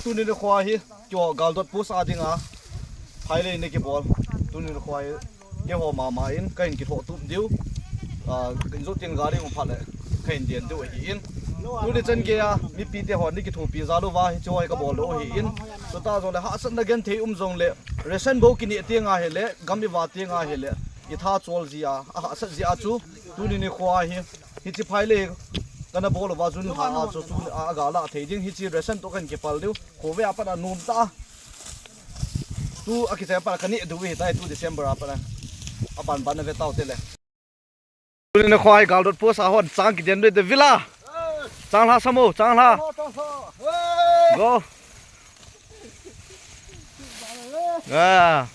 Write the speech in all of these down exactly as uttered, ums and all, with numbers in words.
Tuni nikho hi, keiho Galdot Post a dinga phailei na kibol. Tuni nikho hi, keiho mama in kahin kithotup diu. Ah, kahin jot teng gari hung phat le kahin den diu ahin. Tuni chan geiya mipite hon nei kithopi jal uva hiche ho hi kabol diu ahin. Chutah jongle hahsatna genthei um jongle ration bou kineh teng ahile, gam i va teng ahile, i tha chol jia, ahahsat jia chu, tuni nikho hi, hiche phailei kana bol uva June lha a chu, chu a, aga lah thei ding, hiche ration toh kahin kipal diu. Khovei a pat a nom tah a. Tu a kichai a pat a kaneh diu ahitai, tu December a pat a. Aban ban na ve tau te le. Tuni nikho hi Galdot Post a hon chang kiden diu te Vila. Chang lha sam o, chang lha. Go. Ah.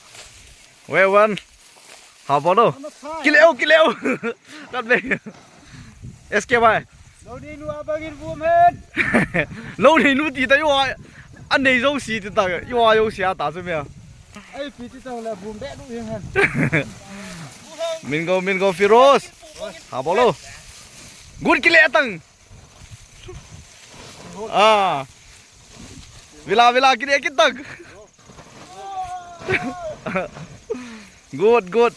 Wei wan. Ha bol o. Kile o, kile o. Kat be. S K bhai. Lou nei nu abang in vum hen. Lou nei nu ti ta yo. Anei jouse ti ta yo, jouse a ta chu me. Ai pi ti ta le vum be nu hin hen. Min go, min go Firoz. Ha bol o. Good kile tang. Ah. Vila, Vila, kile kit tang. Good, good.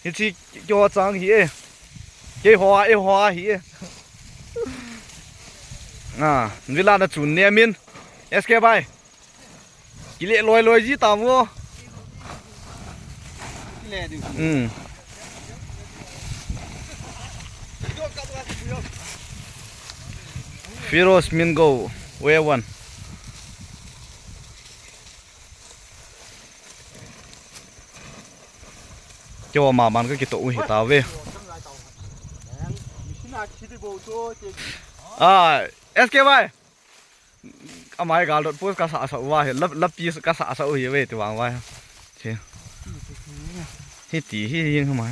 Hiche keiho chang hi e. Keiho a, eiho a hi e. Ah, Vila na chun ne min. S K bhai. Kile loi loi ji ta mo. Kile diu. Hmm. Firoz min go, wei wan. Keiho maman ka kitoh u hi ta ve. Ah, S K bhai. Amai Galdot Post ka sasa u ahi, la, lapi ka sasa u hi ve ti vang vai. Che. Hiti hi hing hama.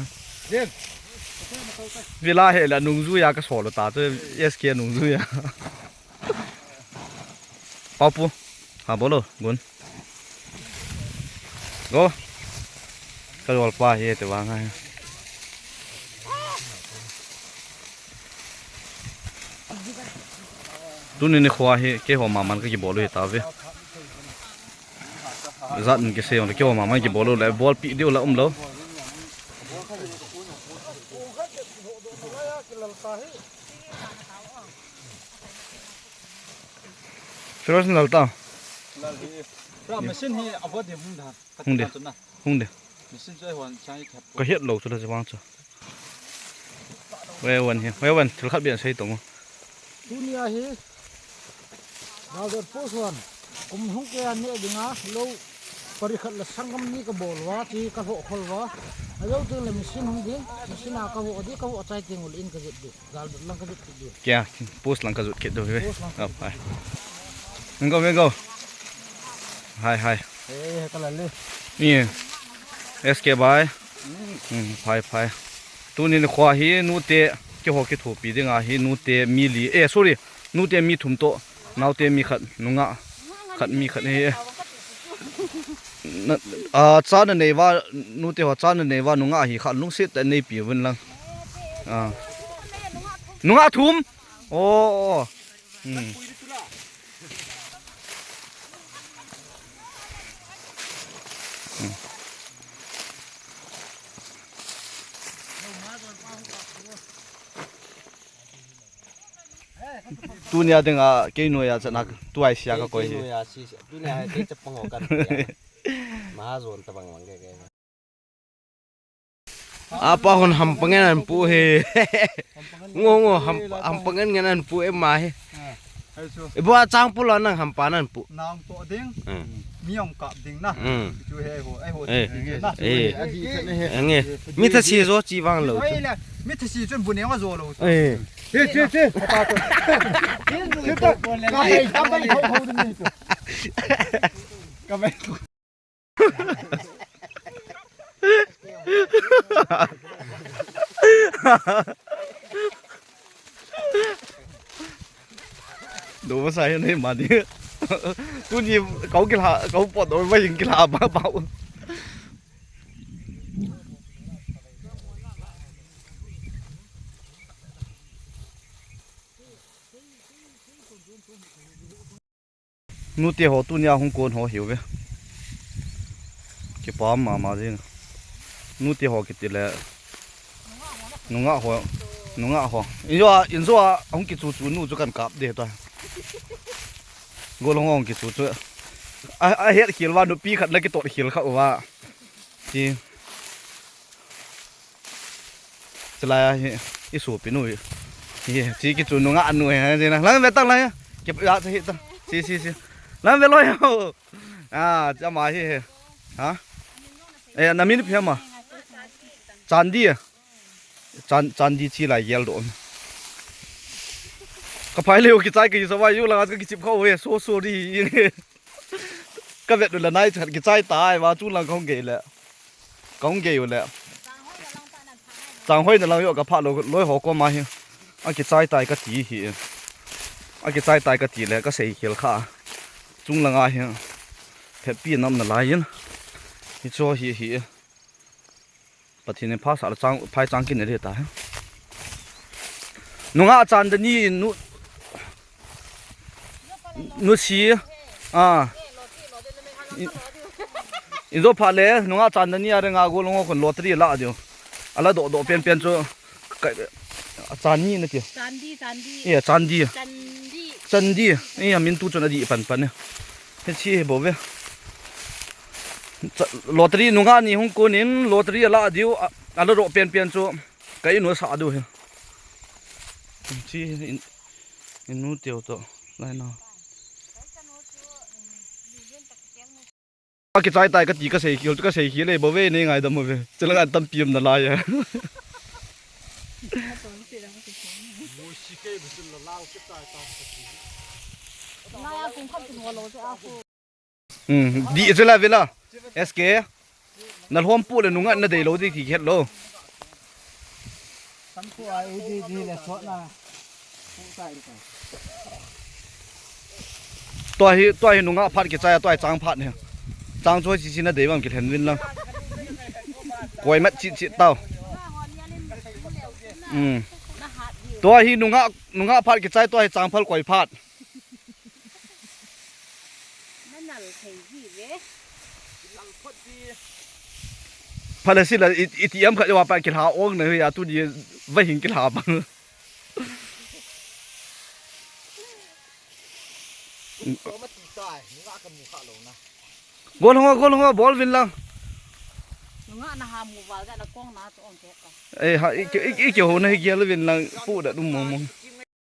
Vila hi la nungjui a ka solo ta chu S K nungjui a. Papu. Ha bol o, gun. Go. Ka jol pa hi ti vang hai. Tuni nikho hi keiho maman ka kibol u hi ta ve. Jat in kisei jong le keiho maman kibol u le bolpi diu la um lou. Firoz nal ta. Lal hi. Pra machine hi avoid hung da. Hung de. Hung de. Machine chu hon chang i thap. Ka het lou chu la jawang chu. Wei wan hi. Wei wan thil khat bian sei tong. Tunia hi. Galdot Post hon. Kum hung kei a neh dinga lou. Pari khat le sanggam ni ka bol uva, chi ka lhoh khol uva. Ajou teng le machine hung ding, machine a ka voh ding, ka voh chai teng ule in ka jet ding. Galdot lang ka jet kit ding. Kya, Post lang ka jot kit diu ve. Post lang ka jot kit diu. Go, go. Hai, hai. Hey, ka la le. Ni. S K bhai. Hmm, phai, phai. Tuni nikho hi nute keiho kithopi dinga hi nute mi li. Eh, sorry. Nute mi thum toh. Naote mi khat, nungah khat, mi khat hi. Na, a, cha na nei uva, nute ho cha na nei uva, nungah hi khat lungset tah in neipi uvin lang. A. Nungah thum. Oh, oh. Hmm. Hmm. Tunia dinga kei noiya chatna tu ai sia ka koi hi. Kei noiya si, tunia kei chapang ho kan. Mahajon tabang lang kei kei. Apa hon hampang ngen an pu he. Ngo ngo ham, hampang ngen ngen an pu e ma he. Ibo a chang pu la nang hampa nan pu. Nang to ding. Hmm. Mi ong kap ding na. Hmm. Chu he ho, ai ho. Eh. Ding na. Eh. Ange. Mi tha si jo chi vang lo. Oi la, mi tha si chun bu ne wa jo lo. Eh. Che, che, che. Ka bai, ka bai ho ho ding ni chu. Ka bai. Dou masa hi nei mani. Tuni kau kilha, kau pot dou vai kilha ba ba. Nute ho tunia hung kon ho hiu ve. Kipah mama jing. Nute ho kiti le. Nungah ho. Nungah ho. Injo a, injo a hung kichu chu nu chu kan kap de ta. Golhang hung kichu chu. A, ahet khel uva nupi khat la kitot khel kha uva. Ti. Chulai a hi, i sopi nu hi. Hi, chi kichu nungah nu hi, hi na. Lang ve tang lang hi. Kep ya cha hi ta. Si, si, si. Lang ve loi ho. Ah, cha ma hi hi. Ha? Eh, na min phi ma. Chandi. Chan, Chandi chi lai gel do. Ka phai leo kichai ka hi sa vai u lang ka kichip kha ve. So sorry. Ka vet u la nai chat kichai tai va chu lang ka hung gei le. Ka hung gei u le. Chang hoi na lang yo ka pha lo loi ho ko ma hi. A kichai tai ka ti hi. A kichai tai ka ti le ka sei khel kha. Chung langa hi. Phetpi nam na lai in. Hi cho hi hi. Pathen in pha sa la chang, phai chang kin le ta hi. Nungah Chandani nu, nu si. Ah. I, i jo pha le, nungah Chandani a renga golhang ho kon lottery la diu. Ala do do pen pen chu. Ka, Chani na ti. Chandi, Chandi. Iya, Chandi. Chandi. Chandi. Iya, min tu chun adi pan pan. He chi he bo ve. Cha-, lottery nungah ni hung konin lottery ala diu a, ala ro pen pen chu. Ka inu sa diu he. Chi in, inu teo to. Lai na. A kichai tai ka ti ka sei khel, ka sei khel le bo ve nei ngaidam ve. Chila ngai tam piam na lai ya. Hmm, di chila vela. S K. Na lhom pu le nungah na dei lo di ti khet lo. Kan pu ai di di le sot na. Tua hi, tua hi nungah phat kichai, tua hi chang phat hi. Chang chu chi chi na dei bang kilhen vin lang. Koi mat chi chi tau. Hmm. Tua hi nungah, nungah phat kichai, tua hi chang phal koi phat. Phala sila i, i ti am khat wa pa kilha ong na ya tu di va hing kilha pa. Gol hong, gol hong, bol vin lang. Nungah na ha mu val ga na kong na to ong ke ka. Eh, ha, i, i, i, ke ho na hi gel vin lang, pu da dum mong mong.